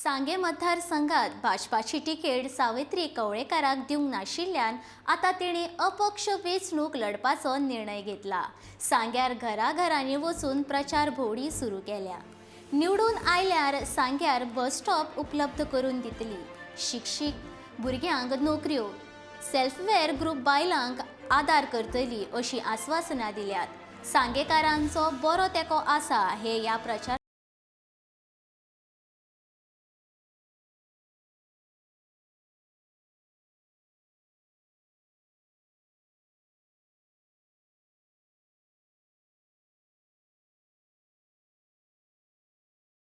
सांगे मतदारसंघात भाजपाची तिकेट सावित्री कवळेकाराक दिवंक नाशिल्ल्यान आतां तिणें अपक्ष वेंचणूक लढपाचो निर्णय घेतला. सांग्यार घराघरांनी वचून प्रचार भोंवडी सुरू केल्या. निवडून आयल्यार सांग्यार बस स्टॉप उपलब्ध करून दितली, शिक्षीत भुरग्यांक नोकऱ्यो, सेल्फवेअर ग्रुप बायलांक आदार करतली अशीं आस्वासनां दिल्यात. सांगेकारांचो बरो तेंको आसा हे ह्या प्रचार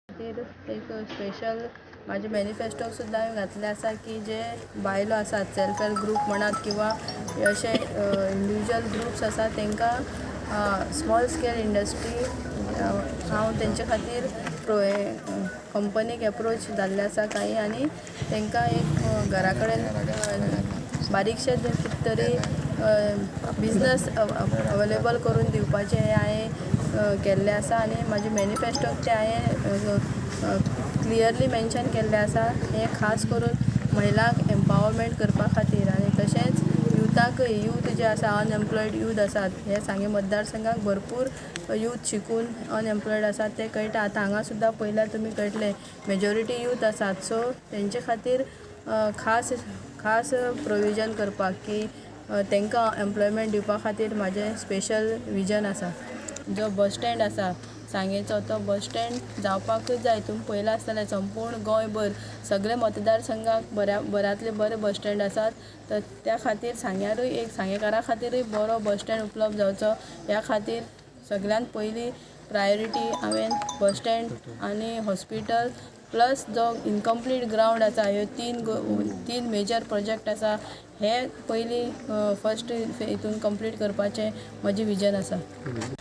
खातीर एक स्पेशल म्हाजे मॅनिफेस्टोक सुद्दां हांवें घातलें आसा की जे बायलो आसात, सेल्फ हेल्प ग्रूप म्हणात किंवां अशे इंडिविज्युअल ग्रुप्स आसात, तांकां स्मॉल स्केल इंडस्ट्री हांव तेंचे खातीर कंपनीक एप्रोच जाल्ले आसा कांय आनी तांकां एक घरा कडेन बारीकशें कितें तरी बिजनस अवेलेबल करून दिवपाचें हें हांवें केल्लें आसा आनी म्हाजे मॅनिफेस्टोक तें हांवें क्लियरली मेन्शन केल्लें आसा. हें खास करून महिलांक एम्पावरमेंट करपा खातीर आनी तशेंच युथाकय, यूथ जे आसा, अनएम्प्लॉयड यूथ आसात, हे सांगें मतदारसंघाक भरपूर यूथ शिकून अनएम्प्लॉयड आसात ते कळटा. आतां हांगा सुद्दां पळयल्यार तुमी कळटलें, मेजॉरिटी यूथ आसात. सो तेंचे खातीर खास खास प्रोविजन करपाक की तांकां एम्प्लॉयमेंट दिवपा खातीर म्हाजें स्पेशल विजन आसा. जो बस स्टँड आसा सांगेचो, तो बस स्टँड जावपाकूच जाय. तुमी पळयलां आसतलें, संपूर्ण गोंयभर सगळे मतदारसंघाक बऱ्यांतले बरे बस स्टँड आसात. तर त्या खातीर सांग्यारूय एक सांगेकारां खातीरूय बरो बस स्टँड उपलब्ध जावचो ह्या खातीर सगळ्यांत पयली प्रायोरिटी हांवें बस स्टँड आनी हॉस्पिटल प्लस जो इनकम्प्लीट ग्रावंड आसा, ह्यो तीन मेजर प्रोजेक्ट आसा, हे पयलीं फर्स्ट हितून कंप्लीट करपाचें म्हजें विजन आसा.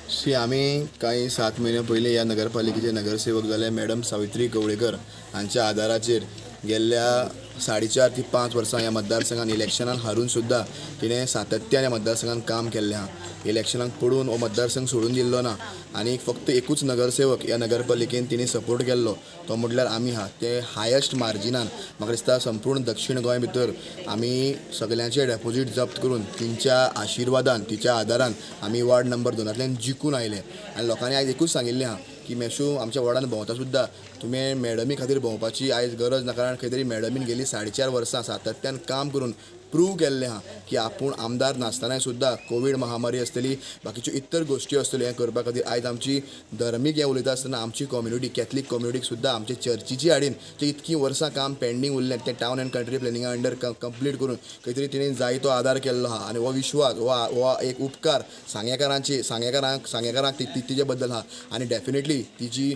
शी, आमी कांय 7 म्हयने पयलीं ह्या नगरपालिकेचे नगरसेवक जाले मॅडम सावित्री कवळेकर हांच्या आदाराचेर गेल्ल्या 4.5 ते 5 वर्सां ह्या मतदारसंघान इलेक्शनान हारून सुद्दां तिणें सातत्यान ह्या मतदारसंघान काम केल्लें आहा. इलेक्शनाक पडून हो मतदारसंघ सोडून दिल्लो ना आनी फक्त एकूच नगरसेवक ह्या नगरपालिकेन तिणें सपोर्ट केल्लो तो म्हटल्यार आमी आहा. ते हायस्ट मार्जिनान म्हाका दिसता संपूर्ण दक्षीण गोंय भितर आमी सगल्यांचे डेपोजीट जप्त करून तिंच्या आशिर्वादान, तिच्या आदारान आमी वार्ड नंबर 2 जिखून आयले. आनी लोकांनी आयज एकूच सांगिल्लें आहा की मेशू आमच्या वॉर्डान भोंवता सुद्दां तुमी मॅडमी खातीर भोंवपाची आयज गरज ना, कारण खंय तरी मॅडमीन गेली 4.5 वर्सां सातत्यान काम करून प्रूव केल्लें आहा की आपूण आमदार नासतनाय सुद्दां कोवीड महामारी आसतली, बाकीच्यो इतर गोश्टी आसतल्यो, हें करपा खातीर आयज आमची धर्मीक हें उलयता आसतना आमची कम्युनिटी, कॅथलीक कम्युनिटीक सुद्दां आमचे चर्चीची हाडीन जे इतकीं वर्सां काम पेंडींग उरलें तें टावन एंड कंट्री प्लॅनिंगा अंडर कंप्लीट करून खंय तरी तिणें जायतो आदार केल्लो आहा. आनी हो विश्वास, हो एक उपकार सांगेकारांक तिजे बद्दल आहा. आनी डेफिनेटली तिजी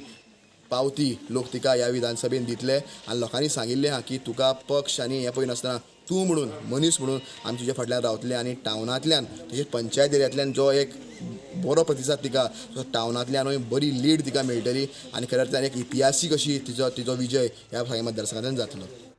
पावती लोक तिका ह्या विधानसभेन दितले. आनी लोकांनी सांगिल्लें आहा की तुका पक्ष आनी हें पळयनासतना तूं म्हणून मनीस म्हणून आमी तुज्या फाटल्यान रावतले. आनी टावनांतल्यान तशेंच पंचायत एरियांतल्यान जो एक बरो प्रतिसाद तिका, टावनांतल्यानूय बरी लीड तिका मेळटली आनी खऱ्या अर्थान एक इतिहासीक अशी तिजो विजय ह्या सांगें मतदारसंघांतल्यान जातलो.